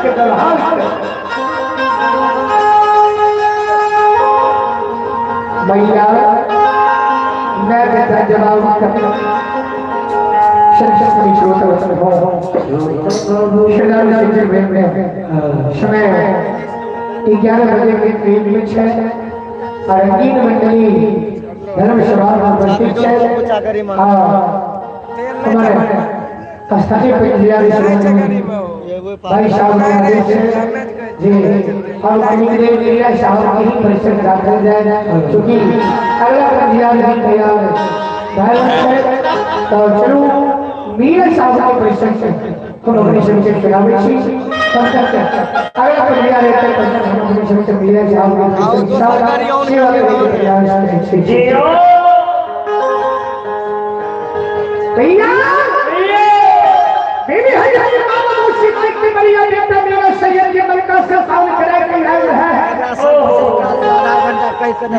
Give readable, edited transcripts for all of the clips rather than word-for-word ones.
के व्यवहार के। मैया मैं बेटा जवाब कर संस्कृत श्रोता वचन हो श्रद्धालु जी में समय 11 बजे के करीब में छे रंगीन मंडली धर्म सभा में उपस्थित है। हमारे स्थानीय पंचायत भाई साहब ने आदेश जी और मीरा साहब की ही परिषद दाखिल जाए, क्योंकि अगला पंचायत भी तैयार है। तो चलो मीरा साहब के परिषद से हम अपनी सबके सुनावे छी। तब तक अगला पंचायत है तब हम अपनी सबके मीरा साहब के परिषद सेवा करने के प्रयास करै छी। जी तैयार बीबी हरि हरि बाबा मुर्शी माइक के बलिया बेटा मेरा सैयद के मलका से साउंड कराए के आयल है।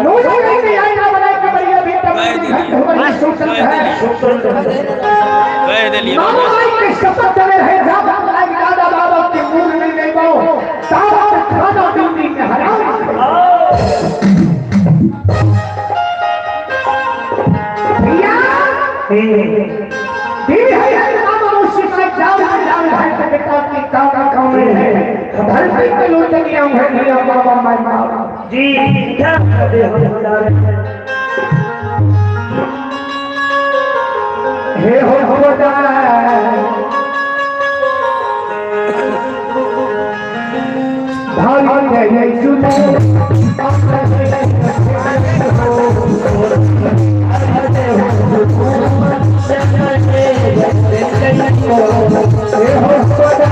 नोजा के आईना बनाए के बलिया बेटा मेरे घंट हमारी सुतल है। कह दिलिए। मामा माई के शपथ चले है दादा दादा बाबा के मूल में नहीं पाओ दादा खाना पीनी में हराम। भैया बीबी हरि हरि बाबा मुर्शी माइक जाओ जाओ भाई के बेटा की काम काम में है धरती पे लोटनिया है मेरा बाबा माई बाबा जी क्या दे हम हे हो खुदा भाई गए जुदे हे हो खुदा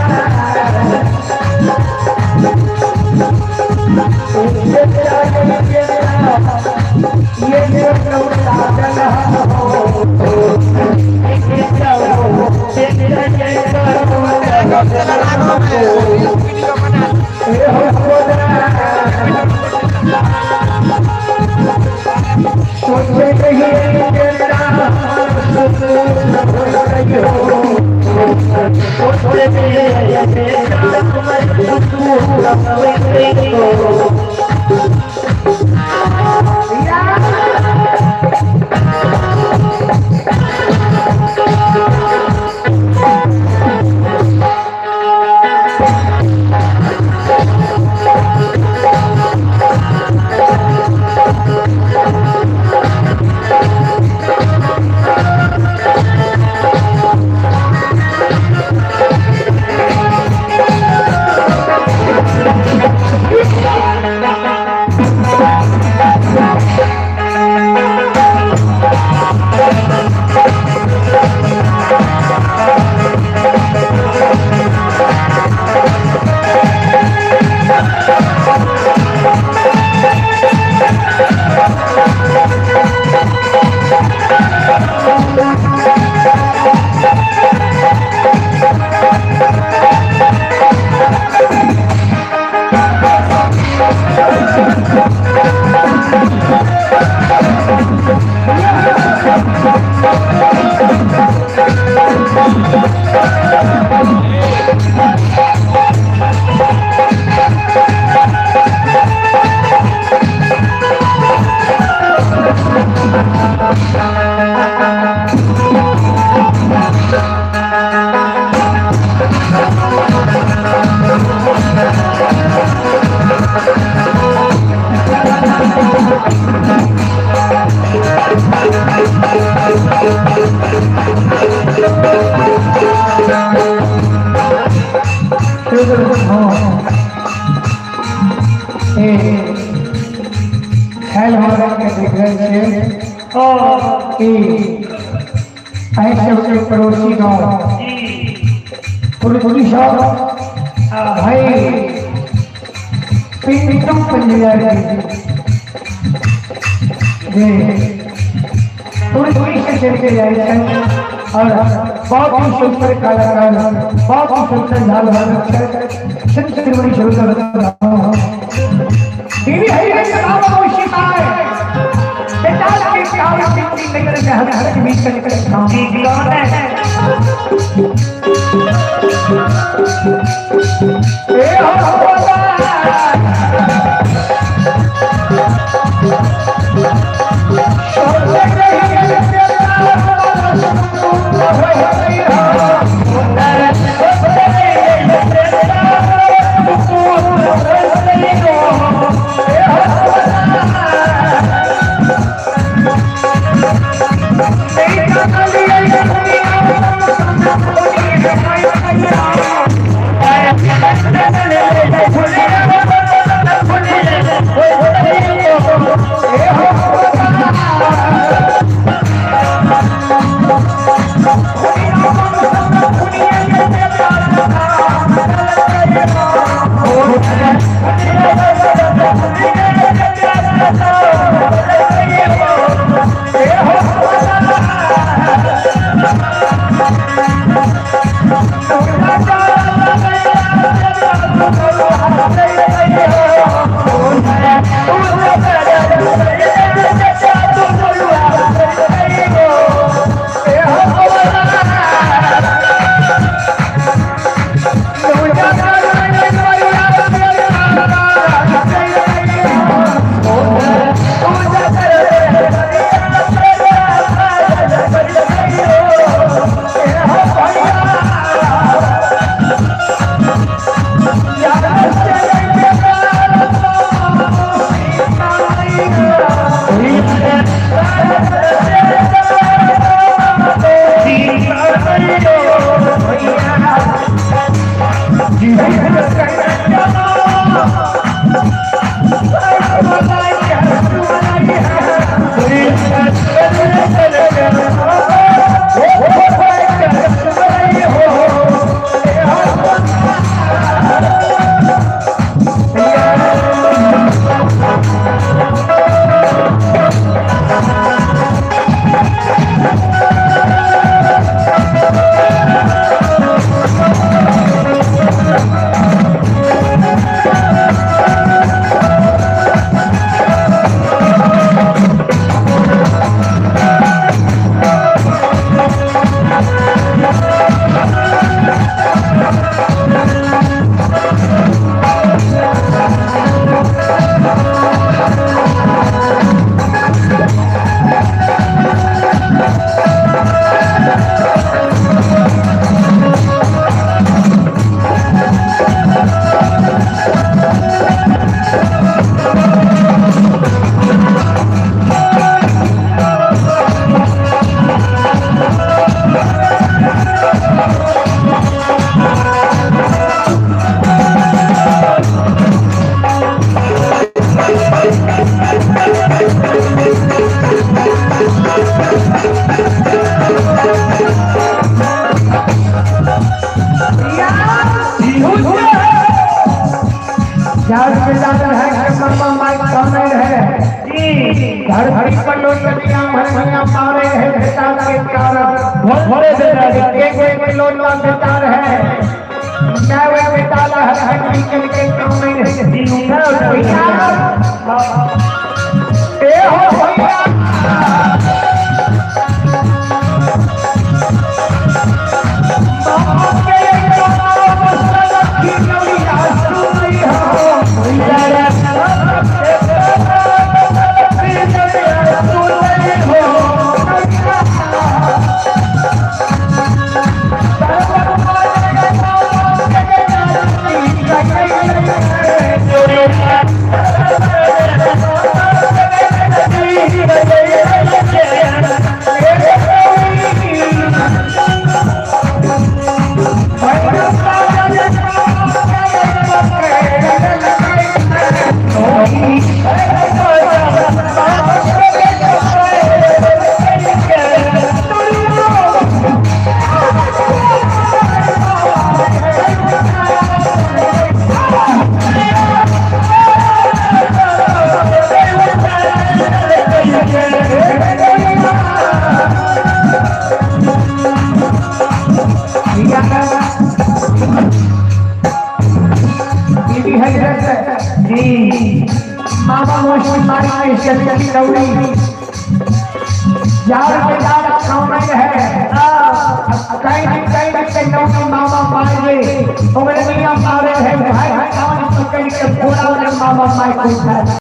खेल हमरा के देख रहल छियै ई एहि सबके पड़ोसी गाँव कुरकुरी साहब भाई पिंटू पंजिया जी कुरकुरी से चल के जाए हैं और बहुत ही सुंदर कलाकार, बहुत ही सुंदर झाल संत श्रीमणि शुरू कर देवी हरि हरि बाबा मोशी पाए बेटा के काल सिंह नगर में हर हर के बीच कर जी जी कौन है? ए मामा मारे है भाई,